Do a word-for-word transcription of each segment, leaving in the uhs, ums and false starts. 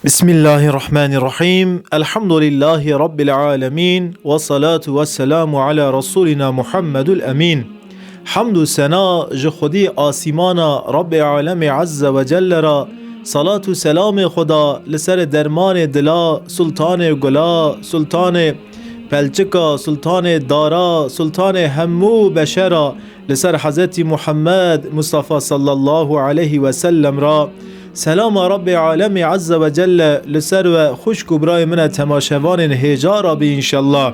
Bismillahirrahmanirrahim. Elhamdülillahi Rabbil alemin. Ve salatu ve selamu ala Resulina Muhammedul Emin. Hamd û sena ji Xwedî asîmana Rabbê Alemê Azze ve Celle ra, salat û selamê Xweda li ser dermanê dila, sultanê gula, sultanê pelçika, sultanê dara, sultanê hemû beşera, li ser Hezretî Muhammed Mustafa sallallahu aleyhi ve sellem ra, selama Rabbê Alemê Azze ve Celle li ser we, xwişk û birayê min e temaşevanên hêja ra bî înşellah.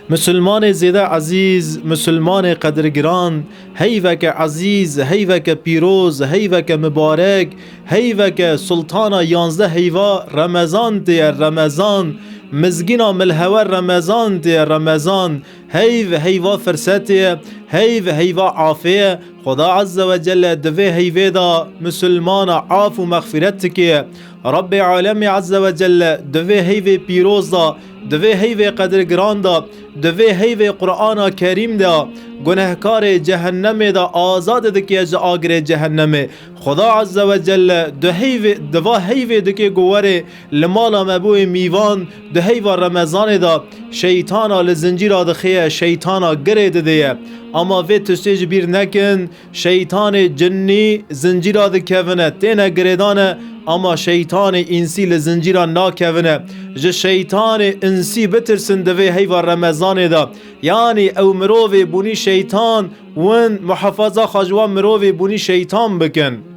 Misilmanê zêde ezîz, misilmanê qedirgiran, heyveke ezîz, heyveke pîroz, heyveke mibarek, heyveke sultana yanzdeh heyva Remezan tê ye, Remezan, mizgîna milhewe Remezan tê ye, Remezan, heyv heyva firsetê ye, heyv heyva afê ye. Xweda Azze ve Celle di vê heyvê de misilmana af û mexfîret dike. Rabbê Alemê Azze ve Celle di vê heyvê pîroz de, di vê heyvê qedirgiran de, di vê heyvê Qur'ana Kerîm de gunehkarê cehennemê de azad dike ji agirê cehennemê. Xweda Azze ve Celle di heyvê, di va heyvê dike ku werê li mala me bûyê mîvan, di heyva Remezanê de şeytana li zincîra dixê ye, şeytana girê didê ye. Ama vê tiştê ji bîr nekin, şeytanê cinnî zincîra dikevine, têne girêdane, ama şeytanê însî li zincîra nakevine. Ji şeytanê însî bitirsin di vê heyva Remezanê de. Yanî ew mirovê bûnî şeytan, win muhafaza xwe ji wan mirovê bûnî şeytan bikin.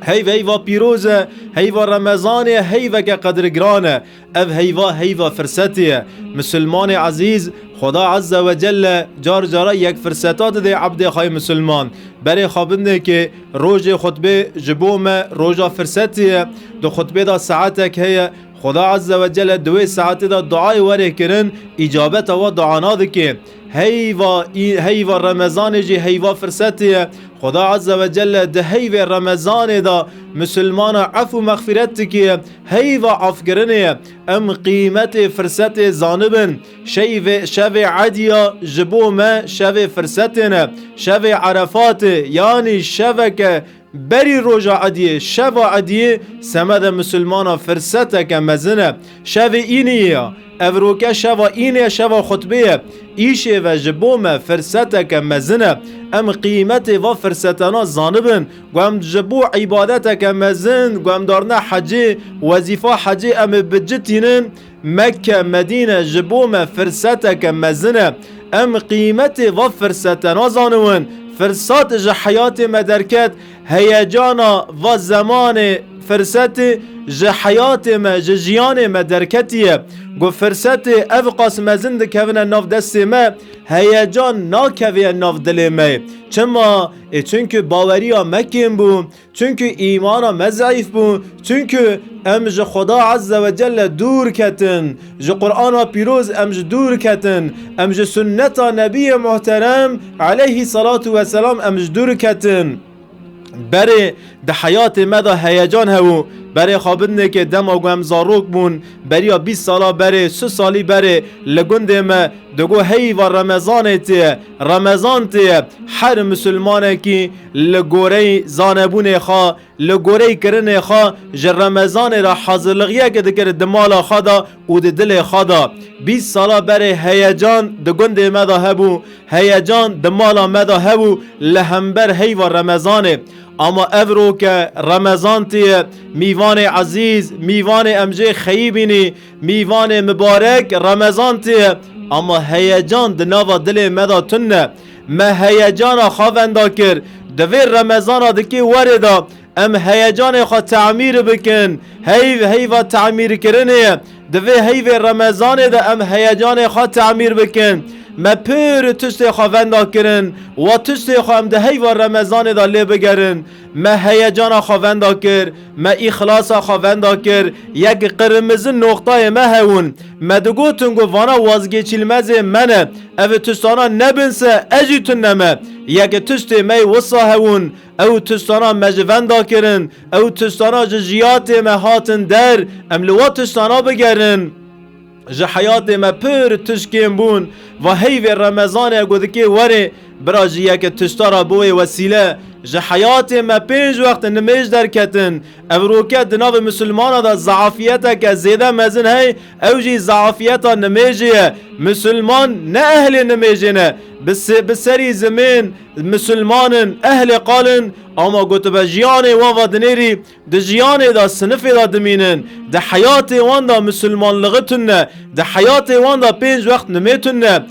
Heyv heyva pîroz e, heyva Remezanê ye, heyveke qedirgiran e. Ev heyva, heyva firsetê ye. Misilmanê ezîz, Xweda Azze ve Celle car cara yek firseta dide ebdê xwe yê misilman. Berê xwe bindêkê, rojê xutbê ji bo me roja firsetê ye. Di xutbê de saetek heye. Xweda Azze ve Celle di wê saetê de duayê werê kirin, îcabeta we duana dike. Heyva, heyva Remezanê jî heyva firsetê ye. Xweda Azze ve Celle di heyvê Remezanê de misilmana ef û mexfîret dike. Heyva afkirinê ye. Em qîmetê firsetê zanibin. Şeyvê, şevê Ediya ji bo me şevê firsetê ne. Şevê Erefatê, yanî şeveke berî roja Ediyê, şeva Ediyê, semede misilmana firseteke mezin e. Şevê Îniyê ya. Evroke şeva Înê, şeva xutbê ye. Îşê ve ji bo me firseteke mezin e. Em qîmetê va firsetena zanibin. Ku em ji bo îbadeteke mezin, ku em darine hecê, wezîfa hecê em ê bi cî tînin, Mekke, Medîne ji bo me firseteke mezin e. Em qîmetê va firsete nazanin. Firsat ji heyatê me derket, heyecana va zemanê firsetê ji heyatê me, ji jiyanê me derketiye. Ku firsetê ev qas mezin dikevine nav destê me, heyecan nakeveye nav dilê me. Çima? Ê, çunku baweriya me kêm bû. Çunku îmana me zeîf bû. Çunku em ji Xweda Azze ve Celle dûr ketin. Ji Qur'ana Pîroz em ji dûr ketin. Em ji sunneta Nebiyê Muhterem aleyhî salatu ve selam em ji dûr ketin. Berê di heyatê me de heyecan hebû. Berê xwe bindêkê dema ku em zarok bûn, beriya bîst sala berê, si salî berê li gundê me digo heyva Remezanê tê ye, Remezan tê ye. Her misilmanekî li goreyî zanebûnê xwe, li goreyî kirinê xwe ji Remezanê re hazirlixiyeke dikir di mala xwe de û di dilê xwe de. Bîst sala berê heyecan di gundê me de hebû, heyecan di mala me de hebû li hember heyva Remezanê. Ama evroke Remezan tê ye, mîvanê ezîz, mîvanê em jê xeyî bînî, mîvanê mibarek Remezan tê ye. Ama heyecan di nava dilê me de tune. Me heyecana xwe venda kir. Di vê Remezana dikê werê de em heyecanê xwe temîr bikin. Heyv heyva temîrkirinê ye. Di vê heyvê Remezanê de em heyecanê xwe temîr bikin. Me pir tiştê xwe venda kirin. Wa tiştê xwe em di heyva Remezanê de lê bigerin. Me heyecana xwe venda kir. Me îxlasa xwe venda kir. Yek qirmizi noqtayê me hewin. Me digotin ku vana wazgeçilmezê me ne. Ev tiştana nebin se ez jî tune me. Yek tiştê me yê wisa hewin. Ew tiştana me ji venda kirin, ew tiştana ji jiyatê me hatin der, em li wa tiştana bigerin. Ji heyatê me pir tişt kêm bûn, va heyvê Remezanê ku dikê werê, Bira ji yeke tişta re bûye wesîle, ji heyatê me pênc wext nimêj derketin. Ev roke di navê misilmana de zaafiyeteke zêde mezin hey, ew jî zaafiyeta nimêjê ye. Misilman ne ehlê nimêjê ne. Bi se-, bi serî zimên misilman in, ehlê qal in, ama gotibe jiyanê wan va dinêrî, di jiyanê de, sinifê de dimînin. Di heyatê wan de misilmanlixî tune, di heyatê wan de pênc wext nimê tune.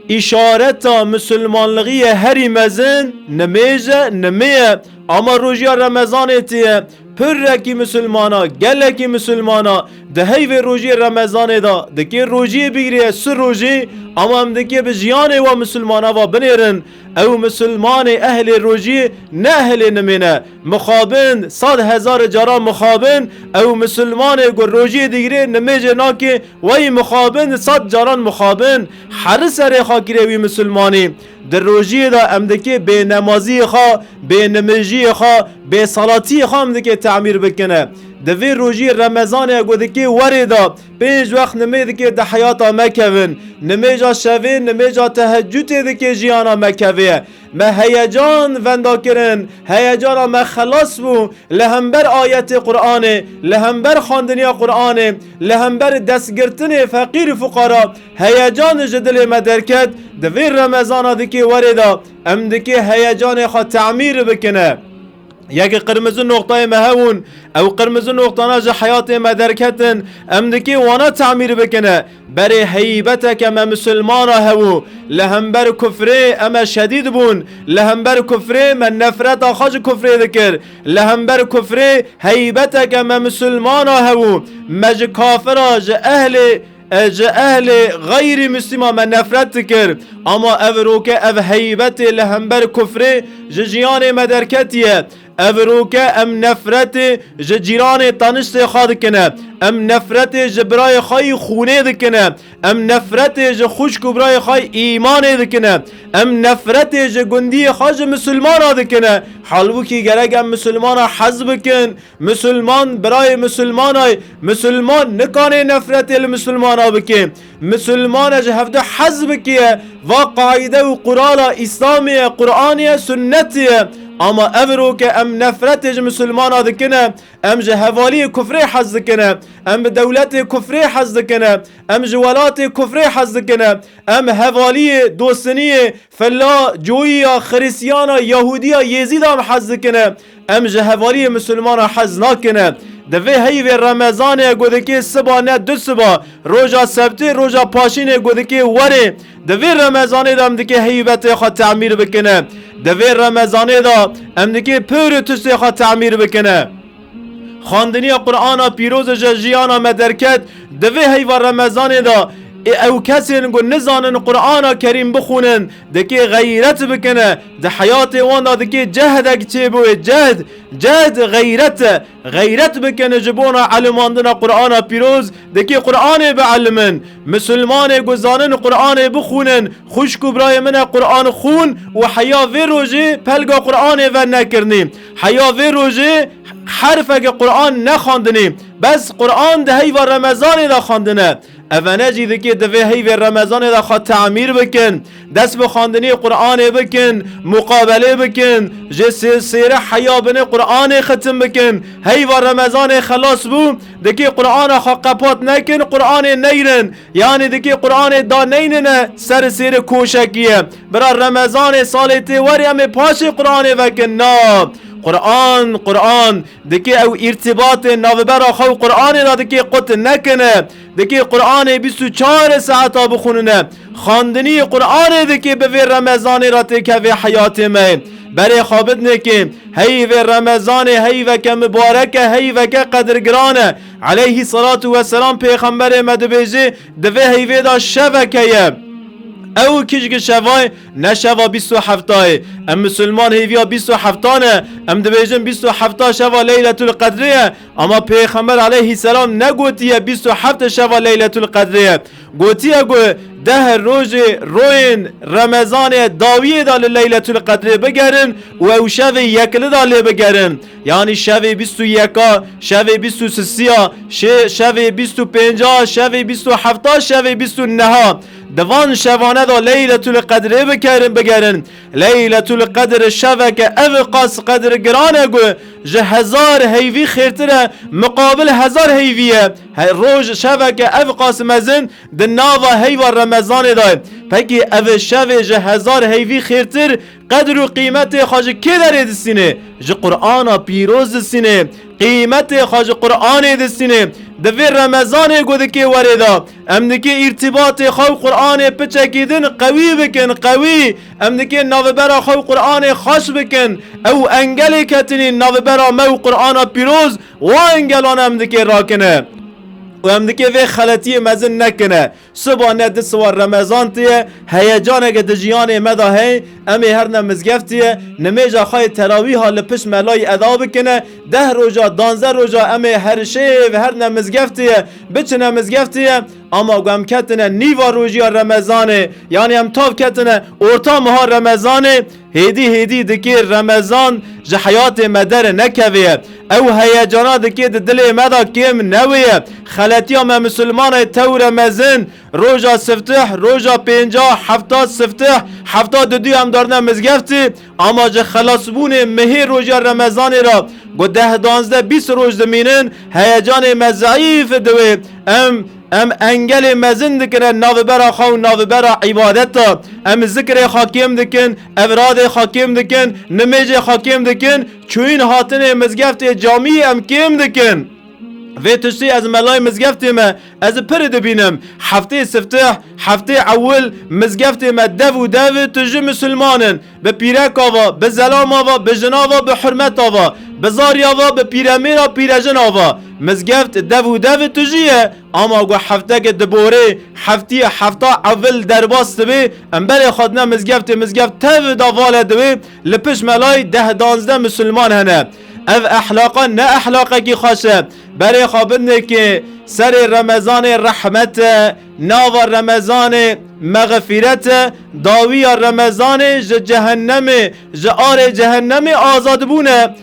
Îşareta misilmanlixî ye herî mezin, nimêj e, nimê ye. Ama rojiya Remezanê tê ye. Pirekî misilmana, gelekî misilmana, di heyvê rojiyê Remezanê de, dikê rojiyê bigirê, si rojî, ama em dikê bi jiyanê wa misilmana va binêrin. Ew misilmanê ehlê rojiyê ne ehlê nimê ne. Mixabin, sad hezar caran mixabin, ew misilmanê ku rojiyê digirê, nimêjê nakê, wey mixabin, sad caran mixabin. Heri serê xakirê wî misilmanî. Di rojiyê de em dikê bê nemaziyê xwe, bê nimêjiyê xwe, bê salatiyê xwe em dikê temîr bikine. Di vê rojiyê Remezanê ku dikê werê de, pênc wext nimê dikê di heyata me kevin. Nimêja şevê, nimêja tehecudê dikê jiyana me kevê. Me heyecan venda kirin, heyecana me xelas bû, li hember ayetê Qur'anê, li hember xwendiniya Qur'anê, li hember destgirtinê feqîr û fuqara, heyecan ji dilê me derket, di vê Remezana dikê werê de, em dikê heyecanê xwe temîr bikine. Yekê qirmizi noqtayê me hebûn, ew qirmizi noqtana ji heyatê me derketin, em dikê wana temîr bikine. Berê heybeteke me misilmana hebû, li hember kufrê em e şedîd bûn, li hember kufrê me nefreta xwe ji kufrê dikir, li hember kufrê heybeteke me misilmana hebû, me ji kafira, ji ehlê, e, ji ehlê xeyrî mislima me nefret dikir. Ama ev roke, ev heybetê li hember kufrê ji jiyanê me derketiye. Ev roke em nefretê ji cîranê taniştê xwe dikine. Em nefretê ji birayê xwe yî xûnê dikine. Em nefretê ji xwişk û birayê xwe yî îmanê dikine. Em nefretê ji gundiyê xwe ji misilmana dikine. Halbûkî gerek em misilmana hez bikin. Misilman birayê misilmanay. Misilman nikane nefretê li misilmana bike. Misilmane ji hevdu hez bikiye, va qaîde û qurala Îslamê ye, Qur'anê ye, sunnetê ye. Ama ev roke em nefretê ji misilmana dikine, em ji hevaliyê kufrê hez dikine, em bi dewletê kufrê hez dikine, em ji welatê kufrê hez dikine, em hevaliyê, dostiniyê, fella, coyiya, xirîstiyana, yahûdiya, yêzîda em hez dikine. Em ji hevaliyê misilmana hez nakine. Di vê heyvê Remezanê ku dikê siba ne du siba, roja sebtê, roja paşînê ku dikê werê, di vê Remezanê de em dikê heybetê xwe temîr bikine. Di vê Remezanê de em dikê pir û tiştê xwe temîr bikine. Xwendiniya Qur'ana pîroz e ji jiyana me derket, di vê heyva Remezanê de ê ew kesên ku nizanin Qur'ana Kerîm bixwînin, dikê xeyret bikine, di heyatê wan de dikê cehdek çêbûye, cehd, cehd xeyret e. Xeyret bikine ji bona elimandina Qur'ana pîroz, dikê Qur'anê bielimin. Misilmanê ku zanin Qur'anê bixwînin, xwişk û birayê min e, Qur'an xwîn û heya vê rojê pelga Qur'anê venekirinî. Heya vê rojê herfeke Qur'an nexwendinî. Bes Qur'an di heyva Remezanê de xwendine. Evene jî dikê di vê heyvê Remezanê de xwe temîr bikin. Dest bi xwendinê Qur'anê bikin, muqabelê bikin, ji sê-, sêre heya binê Qur'anê xitim bikin. Heyva Remezanê xelas bû, dikê Qur'ana xwe qepat nekin, Qur'anê neyrin. Yanî dikê Qur'anê da neynine ser sêrê koşekî ye. Bira Remezanê salê tê werê em ê paşê Qur'anê vekin. Na. Qur'an, Qur'an. Dikê ew îrtibatê navbera xwe û Qur'anê de dikê qut nekine. Dikê Qur'anê bîst û çar saeta bixwînine. Xwendinî Qur'anê dikê bi vê Remezanê re têkevê heyatê me. Berê xwe bidinekê. Heyvê Remezanê heyveke mibarek e, heyveke qedirgiran e. Aleyhî salatu weselam Pêxemberê me dibêje, di vê heyvê de şeveke ye. Ew kîjgî şevay ne şeva bîst û hefta ye. Em misilman hêviya bîst û hefta ne. Em dibêjin bîst û hefta şeva Leyletul Qedrê ye. Ama Pêxember aleyhîselam negotiye bîst û heft şeva Leyletul Qedrê ye. Gotiye ku deh rojê royên Remezanê dawiyê de li Leyletul Qedrê bigerin û ew şevê yekli de lê bigerin. Yanî şevê bîst û yeka, şevê bîst û sisiya, şe-, şevê bîst û pênca, şevê bîst û hefta, şevê bîst û neha. Di van şevane de Leyletul Qedrê bikerin, bigerin. Leyletul Qedr şeveke ev qas qedr giran e ku ji hezar heyvî xêrtir e, muqabil hezar heyvî ye. He, roj şeveke ev qas mezin di nava heyva Remezanê de ye. Pekî ev şevê ji hezar heyvî xêrtir qedr û qîmetê xwe ji kê derê distînê? Ji Qur'ana pîroz distînê. Qîmetê xwe ji Qur'anê distînê. Di vê Remezanê ku dikê werê de, em dikê îrtîbatê xwe û Qur'anê piçekî din qewî bikin, qewî. Em dikê navbera xwe û Qur'anê xweş bikin. Ew engelê ketinî navbera me û Qur'ana pîroz, wa engelan em dikê rakine. Û em dikê vê xeletiyê mezin nekine. Siba ne du siwar Remezan tê ye, heyecaneke di jiyanê me de heye, em ê herine mizgeftê ye, nimêja xwe yê terawîha li pişt melayî eda bikine, deh roja, danzdeh roja em ê her şêv herine mizgeftê ye, biçine mizgeftê ye, ama ku em ketine nîva rojiya Remezanê, yanî em tav ketine orta meha Remezanê, hêdî hêdî dikê Remezan ji heyatê me dere nekeve ye. Ew heyecana dikê di dilê me de kêm newê ye. Xeletiya me misilmanê tewre mezin, roja siftih, roja pênca, hefta siftih, hefta dudu em darine mizgeftê, ama ji xelasbûnê mehê roja Remezanê re ku deh, danzdeh, bîst roj dimînin, heyecanê me zeîf diwê. Em, em engelê mezin dikine navbera xwe û navbera îbadeta. Em zikrê xwe kêm dikin, evradê xwe kêm dikin, nimêjê xwe kêm dikin, çûyîn hatinê mizgeftê camiyê em kêm dikin. Vê tiştî ez melayê mizgeftê me, ez pir dibînim. Heftê siftih, heftê ewil, mizgeftê me dev û dev tu ji misilman in. Bi pîreka va, bi zelama va, bi jina va, bi hurmeta va, bi zarya va, bi pîremêra pîrejina va. Mizgeft dev û dev tu jî ye, ama ku hefteke diborê, heftiyê hefta ewil derbas dibe, em berê xwe dine mizgeftê, mizgeft tev da vale dibe, li pişt melayî deh danzdeh misilman hene. Ev ehlaqa ne ehlaqekî xweş e. Berê xwe bidinê ki serê Remezanê rehmet e, nava Remezanê mexfîret e, dawiya Remezanê ji cehennemê, ji arê cehennemê azadbûn e.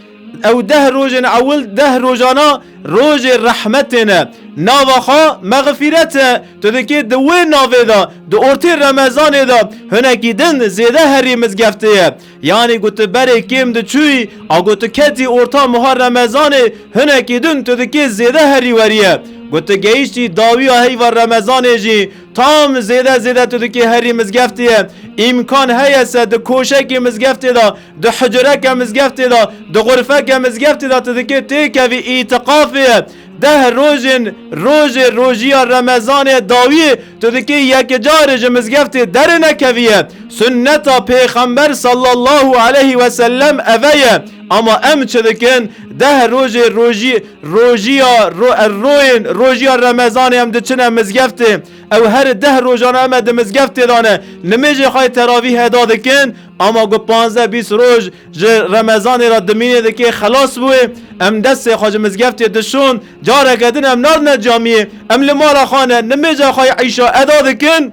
Ew deh rojên ewil, deh rojana rojê rehmetê ne. Nava xwe mexfîret e. Tu dikê di wê navê de, di ortê Remezanê de hinekî din zêde herî mizgeftê ye. Yanî ku tu berê kêm diçûyî, a ku tu ketî orta meha Remezanê, hinekî din tu dikê zêde herî werî ye. Ku tu gehiştî dawiya heyva Remezanê jî tam zêde zêde tu dikê herî mizgeftê ye. Îmkan heye se di koşekê mizgeftê de, di hucreke mizgeftê de, di xurfeke mizgeftê de tu dikê têkevî îtiqafê ye. Deh rojên rojê rojiya Remezanê dawiyê tu dikê yekcarê ji mizgeftê derinekevî ye. Sunneta Pêxember sallallahu aleyhi ve sellem eve ye. Ama em çi dikin? Deh rojê rojî, rojiya, ro-, royên rojiya Remezanê em diçine mizgeftê. Ew her deh rojana em e di mizgeftê de ne. Nimêjê xwe yê teravîh eda dikin. Ama ku panzdeh bîst roj ji Remezanê re dimînê dikê xelas bûyê, em destê xwe ji mizgeftê dişon, careke din em nadine camiyê, em li mala xwe ne, nimêja xwe yê îşa eda dikin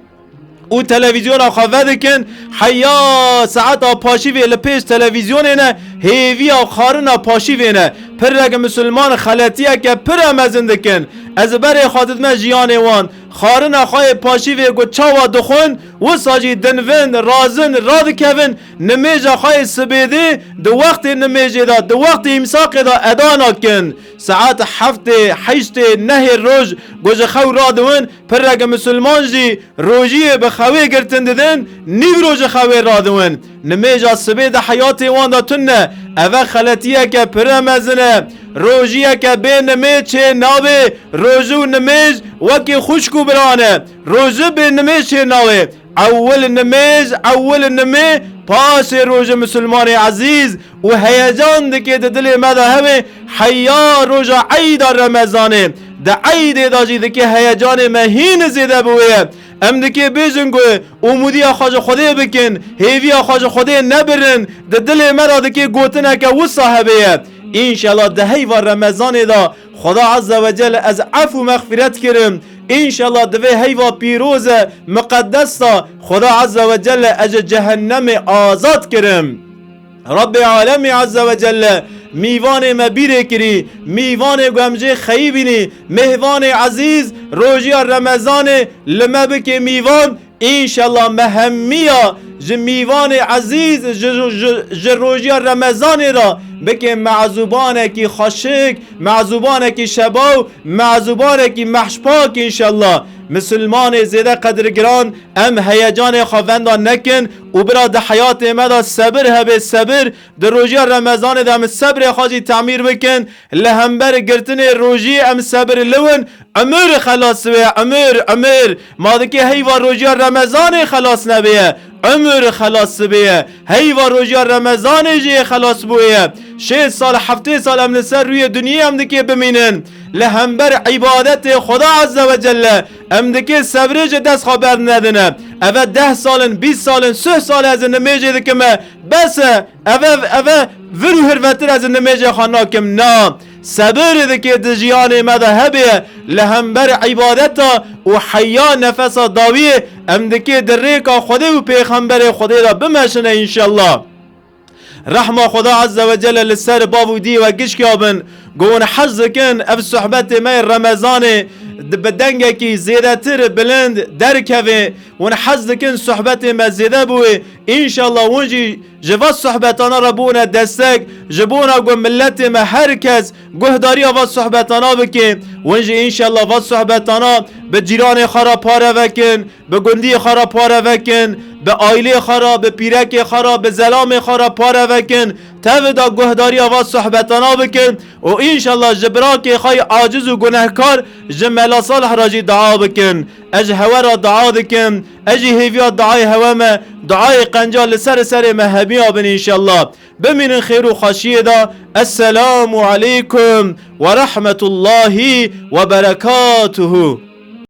û televîzyona xwe vedikin. Heya saeta paşîvê li pêş televîzyonê ne, hêviya xwarina paşîvê ne. Pirek misilman xeletiyeke pir e mezin dikin. Ez berê xwe didime jiyanê wan. Xwarina xwe yê paşîvê ku çawa dixwin, wisa jî dinvin, razin, radikevin, nimêja xwe yê sibê dê, di wextê nimêjê de, di wextê îmsaqê de eda nakin. Saet heftê, heştê, nehê roj ku ji xew radiwin, pireke misilman jî rojiyê bi xewê girtin didin, nîvro ji xewê radiwin. Nimêja sibê di heyatê wan de tune. Eve xeletiyeke pire mezin e. Rojiyeke bê nimê çê nabe. Rojî û nimêj wekî xwişk û bira ne. Rojî bê nimêj çê nawe. Ewil nimêj, ewil nimê, paşê rojî misilmanê ezîz û heyecan dike di dilê me de hebe, heya roja eyda Remezanê. Di eydê de jî dike heyecanê me hîn zêde bi wê ye. Em dikê bêjin ku umûdiya xwe ji Xwedê bikin, hêviya xwe ji Xwedê nebirin, di dilê me re dikê gotineke wisa hebe ye. Înşellah di heyva Remezanê de Xweda Azze ve Celle ez ef û mexfîret kirim. Înşellah di vê heyva pîroz e, miqedes de Xweda Azze ve Celle ez ji cehennemê azad kirim. Rabbê Alemî Azze ve Celle mîvanê me bîrê kirî, mîvanê ku em jê xeyî bînî, mêhvanê ezîz, rojiya Remezanê li me bike mîvan, Înşellah me hemiya ji mîvanê ezîz, ji, ji, ji rojiya Remezanê re bike mezûbanekî xweşik, mezûbanekî şebaw, mezûbanekî mehşpak înşellah. Misilmanê zêde qedirgiran, em heyecanê xwe venda nekin û bira di heyatê me de sebir hebe, sebir. Di rojiya Remezanê de em sebrê xwe jî temîr bikin. Li hember girtinê rojî em sebir liwin. Emir xelas bê, emir, emir. Ma dikê heyva rojiya Remezanê xelas nebêye. Emir xelas bêye. Heyva rojiya Remezanê jî xelas bûye. Şêst sal, heftê sal em li ser rûyê dinyê em dikê bimînin. Li hember îbadetê Xweda Azze ve Celle em dikê sebrê ji dest xwe bernedine. Eve deh salin, bîst salin, sih sal ez nimêjê dikime. Bes e. Eve, eve vir û hirvetir ez nimêjê xwe nakim. Na. Sebir dikê di jiyanê me de hebe li hember îbadeta û heya nefesa dawiyê em dikê di rêka Xwedê û Pêxemberê Xwedê de bimeşine înşellah. Rehma Xweda Azze ve Celle li ser bav û dî we gişka bin. Ku hûn hez dikin ev sohbetê me yê Remezanê di, bi dengekî zêdetir bilind derkeve. Hûn hez dikin sohbetê me zêde bûye. Înşallah hûn jî ji va sohbetana re bûne destek, ji bona ku miletê me her kes guhdariya va sohbetana bike. Hûn jî înşallah va sohbetana bi cîranê xwe re pare vekin, bi gundiyê xwe re pare vekin, bi aîlê xwe re, bi pîrekê xwe re, bi zelamê xwe re pare vekin. Tevida guhdariya va sohbetana bikin û înşallah ji birakê xwe yê aciz û gunehkar ji Mela Salih re jî dua bikin. Ez ji hewe re dua dikim. Ez jî hêviya duayê hewe me, duayê qenca li ser serê me hemiya bin înşallah. Bimînin xêr û xweşiyê de. Esselamu aleykum ve rahmetullahi ve berekatuhu.